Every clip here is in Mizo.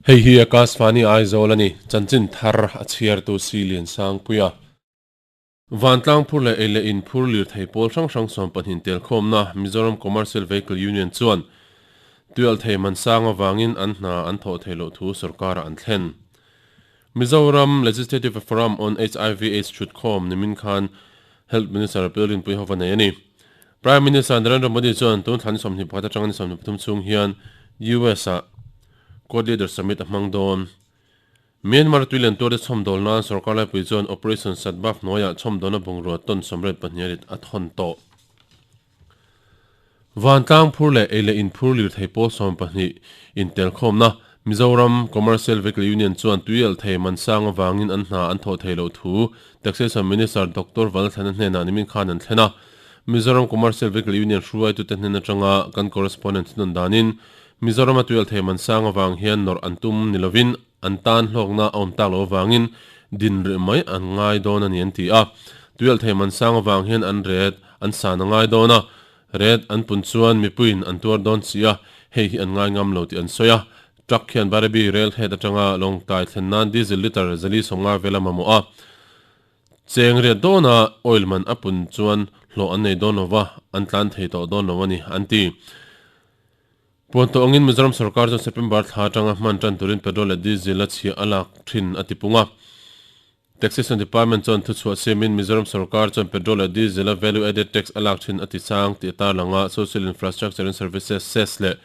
Hei hi Akashvani Aizawl a ni, chanchin thar a chhiartu Si Liansangpuia. Vantlang phur leh ei leh in phur lirthei pawl hrang hrang 20 telkhawmna Mizoram Commercial Vehicle Union chuan tuialhthei man sang avangin an hna an thawh theih loh thu sorkarah an thlen. Mizoram Legislative Forum on HIV Aids thutkhawm nimin khan Health Minister Pi Rinpuii hova nei a ni. Prime Minister Narendra Modi chuan tun thla ni 21 atanga ni 23 chhung hian US ah Quad Leaders Summit a hmang dawn. Myanmar tuilian tuarte chhawmdawl nan sorkar laipui chuan Operation Sadbhav hnuaiah chhawmdawlna bungrua ton 82 a rit a thawn tawh. Vantlang phur leh ei leh inphur lirthei pawl 20 intelkhawmna Mizoram Commercial Vehicle Union chuan tuialhthei man sang avangin an hna an thawh theih loh thu Taxation Minister Doctor Valthlana hnenah nimin khan an thlen a. Mizoram Commercial Vehicle Union hruaitute hnen atanga kan correspondent thunawn danin Mizorama tuialhthei man sang avang hian nawrh an tum ni lovin an tan hlawkna a awm tak loh avangin din rih mai an ngai dawn a ni an ti a. Tuialhthei man sang avang hian an ret an san a ngai dawn a, ret an pun chuan mipuiin an tuar dawn si a, hei hi an ngai ngam lo tih an sawi a. Truck hian Barabi rail head atanga Lawngtlai thlen nan diesel litre 450 vela mamawh a. Cheng riat dawna oil man a pun chuan hlawh an nei dawn lova, an tlan thei tawh dawn lo a ni an ti. Puan tawh angin Mizoram sorkar chuan September thla atanga hman tan turin petrol leh diesel a chhiah a lak thin a ti pung a. Taxation Department chuan thuchhuah siamin Mizoram sorkar chuan petrol leh diesel a value added tax a lak thin a ti chang tih a tarlang a, Social Infrastructure and Services, cess, leh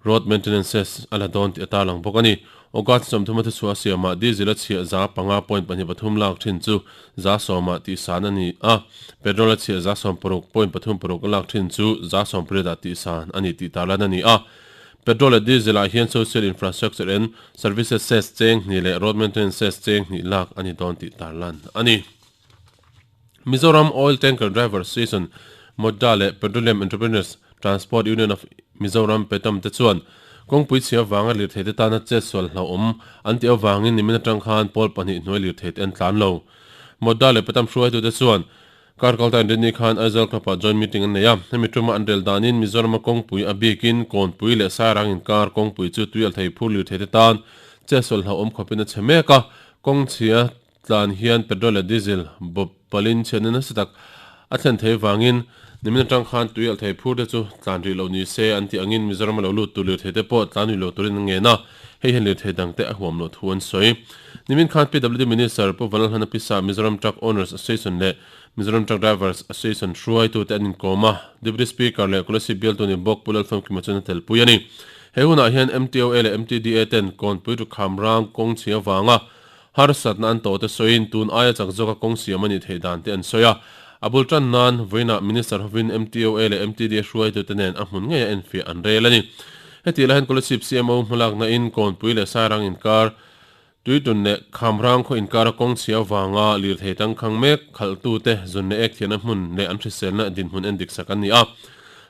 Road Maintenance cess a la dawn tih a tarlang bawk a ni. August 30 a thuchhuah siamah diesel a chhiah 5.23 lak thin chu 10% ah tihsan a ni a, petrol a chhiah 16.36 a lak thin chu 18% ah tihsan a ni tih tarlan a ni a. Petrol leh diesel ah hian Social Infrastructure and Services cess cheng hnih leh Road Maintenance cess cheng hnih lak a ni dawn tih tarlan a ni. Mizoram Oil Tanker Driver Association, MOTDA, leh Petroleum Entrepreneurs Transport Union of Mizoram, PETAM, te chuan kawngpui chhia avanga lirtheite tana chetsual hlauhawm an tih avangin nimin atang khan pawl pahnih hnuai lirtheite an tlan lo. MOTDA leh PETAM hruaitute chuan kar kalta inrinni khan Aizawl Club-ah joint meeting an nei a, hemi tuma an rel danin Mizorama kawngpui a bikin Kawnpui leh Sairang inkar kawngpui chu tuialthei phur lirtheite tan chetsual hlauhawm khawpin a chhe mek a, kawng chhia Tlan hian petrol leh diesel bawp palin chhiatna nasa tak a thlen thei vangin nimin atang khan tui alh thei phur te chu tlan rih loh ni se an tih angin Mizoram a lo lut tur lirthei te pawh tlan rih lo turin an ngen a, hei hian lirthei dang te a huam loh thu an sawi. Nimin khan PWD Minister Pu Vanlalhlana Pisa, Mizoram Truck Owners Association leh Mizoram Truck Drivers Association hruaitute an inkawm a, Deputy Speaker leh Kolasib bialtu ni bawk Pu Lalfamkima chuan a telpui a ni. He hunah hian MTOA leh MTDA ten Kawnpui Rukham rang kawng chhia vanga Harsatna an tawhte sawiin tun aia chak zawka kawng siam a nih theih dan te an sawi a. A bul tan nan vawiinah Minister hovin MTOA leh MTDA hruaitute nen a hmun ngeia enfiah an rel a ni. Hetih lai hian Kolasib CMO hmalakna in Kawnpui leh Sairang inkar, Tuitun leh Khamrang khaw inkara kawng chhia avanga lirthei tangkhang mek khalhtute zun leh ek thiahna hmun leh an hriselna dinhmun endik sak an ni a.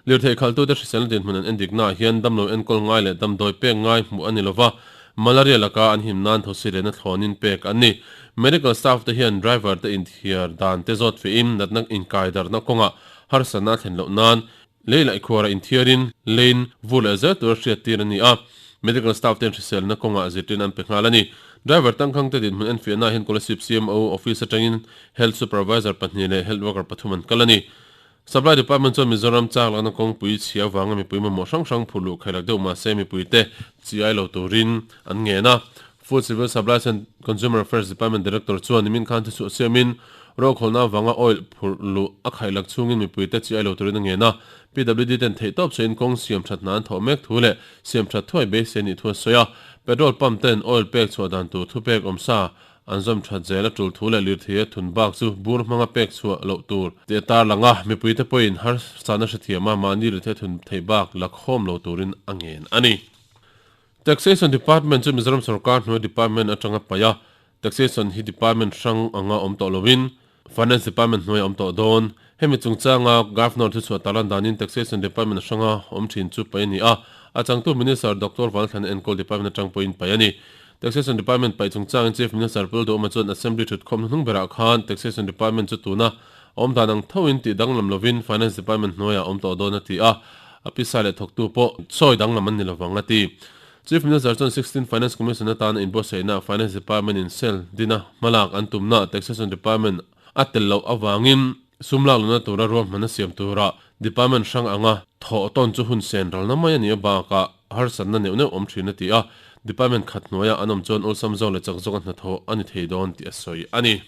Lirthei khalhtute hriselna dinhmun an endiknaah hian damlo enkawl ngai leh damdawi pek ngai hmuh a ni lova, Malaria laka an him nan thosi lehna thlawnin pek an ni. Medical staff te hian driver te inthiar dan te zawt fehin natna inkaidarhna kawngah harsatna a thlen loh nan lei laih khuara inthiarin lane vur leh zel tura hriattir a ni a. Medical staff ten hriselna kawngah zirtirna an pe nghal a ni. Driver tangkhang te dinhmun enfiahna hian Kolasib CMO office atangin Health Supervisor pahnih leh Health Worker pathum an kal a ni. Supply Department chuan Mizoram chak lakna kawngpui chhia avanga mipui mamawh hrang hrang phur luh khailak deuh mahse mipuite chi ai lo turin an ngen a. Food Civil Supplies and Consumer Affairs Department Director chuan nimin khan thuchhuah siamin rokhawlna avanga oil phurh luh a khailak chhungin mipuite chi ai lo turin a ngen a. PWD ten theihtawp chhuahin kawng siam that hna an thawh mek thu leh siam that thuai beisei anih thu a sawi a. Petrol pump ten oil pek chhuah dan tur thupek awmsa An zawm that zel a tul thu leh lirthei a thun bak chu bur hmanga pek chhuah loh tur tih a tarlang a, mipuite pawhin harsatna hrethiam a mahni lirthei a thun theih bak la khawm lo turin a ngen a ni. Taxation Department chu Mizoram sorkar hnuai department atanga paih a, Taxation hi department hrang anga awm tawh loin Finance Department hnuai a awm tawh dawn. Hemi chungchanga Governor thuchhuah tarlan danin Taxation Department hranga awm thin chu paih a ni a, a changtu Minister Doctor Vanthlan enkawl department atang pawhin paih a ni. Taxation Department paih chungchangin Chief Minister Pu Duhawma chuan Assembly thutkhawm hnuhnung berah khan Taxation Department chu tuna awm dan ang thoin tih danglam lovin Finance Department hnuaiah awm tawh dawn a ti a, a pisa leh thawktu pawh sawi danglam an ni lovang a ti. Chief Minister chuan Sixteenth Finance Commission atana inbuatsaihna Finance Department in cell dina hmalak an tumna Taxation Department a tel loh avangin sum lak lohna tura ruahmanna siam tura Department hrang anga thawh tawn chu hun sen ralna mai a nih bakah harsatna neuh neuh awm thin a ti a, Department khat hnuaia an awm chuan awlsam zawk leh chak zawka hnathawh a ni thei dawn tih a sawi a ni.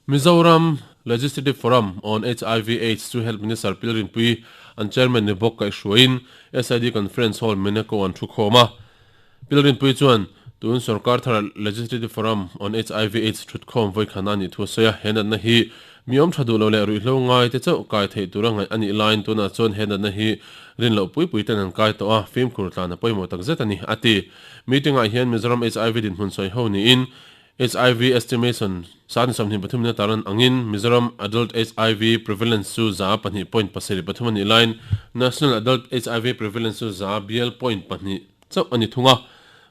Mizoram Legislative Forum on hiv Aids chu Health Minister Pilrinpui an Chairman ni bawk kaihhruaiin SID Conference Hall Meneko an thukhawm a. Pilrinpui chuan tun sorkar thar Legislative Forum on hiv Aids thutkhawm vawikhan a nih thu a sawi a, he natna hi mi awm tha duh lo leh ruihhlo ngai te chauh kai theih tura ngaih a nih laiin tunah chuan he natna hi rin loh pui pui ten an kai tawh a, fimkhur tlan a pawimawh takzet a ni, a ti. Meeting ah hian Mizoram hiv dinhmun sawi ho niin Hiv estimation 23 na taran angin Mizoram adult hiv prevalence chu 2.73 a nih laiin National adult hiv prevalence chu 100.2 chauh a ni thung a.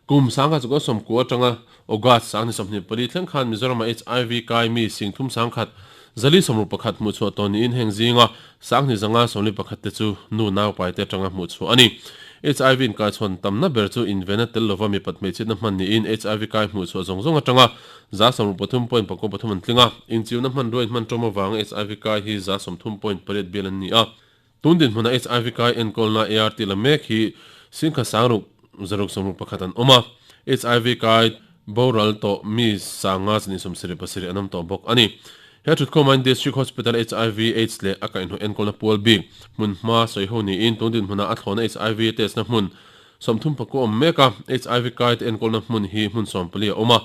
Kum 1990 atanga August 24 thleng khan Mizoram-ah hiv kai mi 31 461 hmuh chhuah tawh niin heng zinga 2541 te chu nu naupaite atanga hmuh chhuah a ni. Hiv inkaichhawn tamna ber chu invena tel lova mipat hmeichhiatna hman niin hiv kai hmuh chhuah zawng zawng atanga 73.3 an tling a, inchiuna hmanrua inhman tawm avanga hiv kai hi 30.8 bial an ni a. Tun dinhmuna hiv kai enkawlna ART la mek hi singkhat sangruk zaruk sawmruk pakhat an awm a, hiv kai boral tawh mi sanga chani 77 an awm tawh bawk a ni. He thutkhawmain District Hospital hiv Aids leh a kaihhnawih enkawlna pual bik hmun hma sawi ho niin tun dinhmuna a thlawhna hiv test na hmun 34 awm mek a, hiv kai te enkawlna hmun hi hmun 14 a awm a,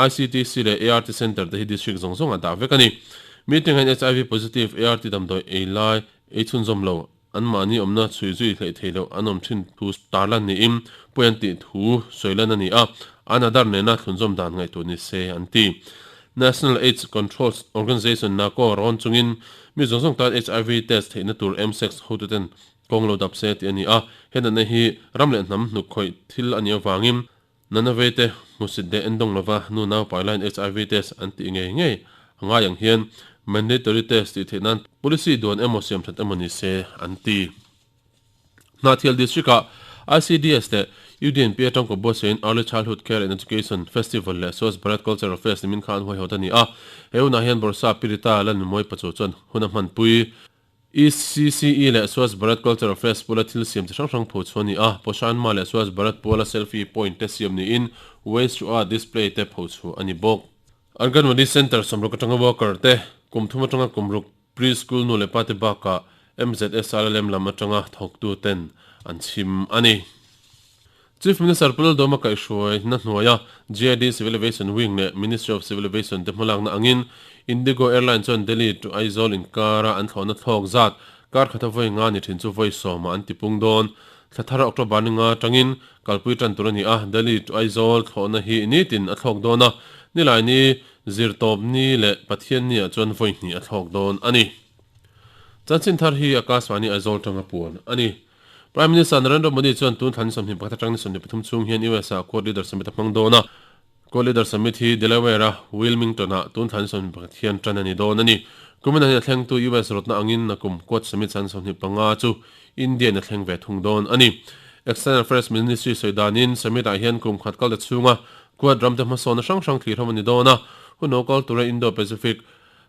ICTC leh ART Centre te hi District zawng zawngah dah vek a ni. Meeting ah hian hiv positive ART damdawi ei lai Ei chhunzawm lo, anmahni awmna chhui zui hleih thei loh an awm thin thu tarlan niin pawi an tih thu sawi lan a ni a, an adar nena thlunzawm dan ngaihtuah ni se an ti. National AIDS Control Organisation, NACO, rawn chungin mi zawng zawng tan hiv test theihna tur msex hotuten kawng lo dap se tih a ni a, he natna hi ram leh hnam hnuk khawih thil a nih avangin Nana veite hmusit leh endawng lova nu naupai laiin hiv test an tih ngei ngei a ngai ang hian mandatory test tih theih nan policy duan emaw siam that emaw ni se an ti. Hnahthial District ah ICDS leh UDNP atang kawp buatsaiin Early Childhood Care and Education Festival leh Swachh Bharat Cultural Fest nimin kha an huaihawt a ni a, he hunah hian Bawrhsap Pirita Lalnunmawii Pachu chuan hun a hmanpui. ECCE leh Swachh Bharat Cultural Fest pula thil siam chi hrang hrang pho chhuah a ni a, Poshan Ma leh Swachh Bharat puala selfie point te siam niin Waste to Art display te pho chhuah a ni bawk. Anganwadi Centre 60 atanga worker te, kum thum atanga kum ruk pre-school nu leh pa te bakah MZSRLM lam atanga thawktu ten an chhim a ni. Chief Minister Pu Laldawma kaihhruaina hnuaia GID Civil Aviation Wing leh Ministry of Civil Aviation te hmalakna angin Indigo Airline chuan Delhi to Aizawl inkara an thlawhna thlawk zat kar khata vawi nga ni thin chu vawi sawmah an tipung dawn. Thla thar October ni nga atangin kalpui tan tur a ni a, Delhi to Aizawl thlawhna hi nitin a thlawk dawn a, Nilaini Zirtawp ni leh Pathianni ah chuan vawi hnih a thlawk dawn a ni. Chanchin thar hi Akashvani Aizawl tanga puan a ni. Prime Minister Narendra Modi chuan tun thla ni 21 atang ni 23 chhung hian US ah Quad Leader Summit a hmang dawn a. Quad Leader Summit hi Delaware a Wilmington ah tun thla ni 21 hian tan a ni dawn a ni. Kumin ah hian a thlengtu US rawtna angin nakum Quad Summit san 25 chu India in a thleng ve thung dawn a ni. External Affairs Ministry sawi danin Summit ah hian kum khat kal ta chhunga Quad ramte hmasawnna hrang hrang thlir ho a ni dawn a. Hun ho kal tura Indo-Pacific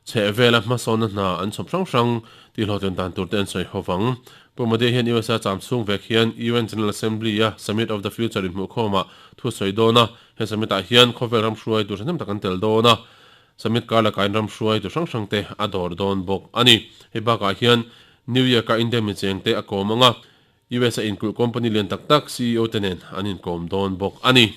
Chheh vela hmasawnna hna an chhawp hrang hrang tih hlawhtlin dan tur te an sawi ho vang. Pu Modi hian USA cham chhung vek hian UN General Assembly a Summit of the Future inhmuhkhawmah thu sawi dawn a, he summit ah hian khawvel ram hruai tur thahnem tak an tel dawn a, summit kar laka in ram hruai tur hrang hrang te a dawr dawn bawk a ni. Hei bakah hian New York a India micheng te a kawm ang a, US a inkulh company lian tak tak ceo te nen an inkawm dawn bawk a ni.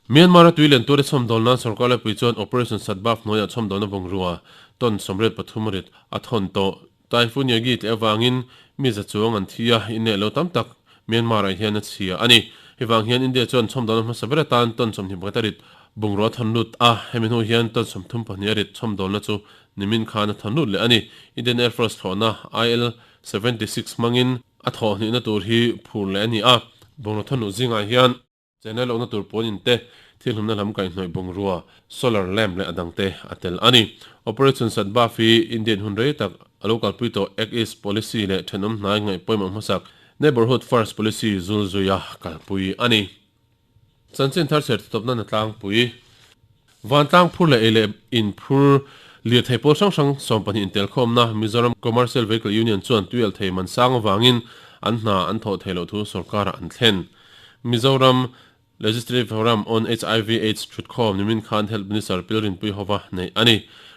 Myanmar a tui lian tura chhawmdawl nan sorkar laipui chuan Operation Sadbhav hnuaiah chhawmdawlna bungrua ton 83 rit a thawn tawh. Typhoon Yagi tleh avangin mi za chuang an thi a, inneih lo tam tak Myanmar ah hian a chhia a ni. Hei vang hian India chuan chhawmdawlna hmasa ber atan ton 21 a rit bungrua a thawn lut a, hemi hnu hian ton 32 a rit chhawmdawlna chu nimin khan a thawn lut leh a ni. Indian Air Force thlawhna IL 76 hmangin a thawh hnihna tur hi phur leh a ni a, bungraw thawhnuh zingah hian chennai lohna tur puanin te, thil hlumna lam kaihhnawih bungrua, solar lamp leh a dangte a tel a ni. Operation Sadbhav hi Indian hun rei tak a lo kalpui tawh Act East Policy leh thenawm hnai ngaih pawimawh hmasak Neighbourhood First Policy zul zuia kalpui a ni. Chanchin thar chher titawpna na tlangpui, Vantlang phur leh ei leh in phur lirthei pawl hrang hrang 12 intelkhawmna Mizoram Commercial Vehicle Union chuan tuialthei man sang avangin an hna an thawh theih loh thu sorkarah an thlen. Mizoram Legislative Forum on hiv Aids thutkhawm nimin khan Health Minister Pilrinpui hova neih a ni.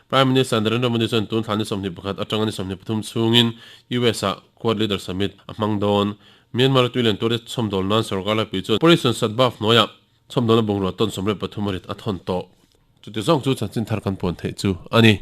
Prime Minister Narendra Modi chuan tun thla ni 21 atanga ni 23 chhungin US ah Quad Leader Summit a hmang dawn. Myanmar-a tuilian tur te chhawmdawl nan sorkar laipui chuan Operation Sadbhav hnuaiah chhawmdawlna bungrua tawn 13 a rit a thawn tawh. Chuti zawng chu chanchin thar kan puan theih chu a ni.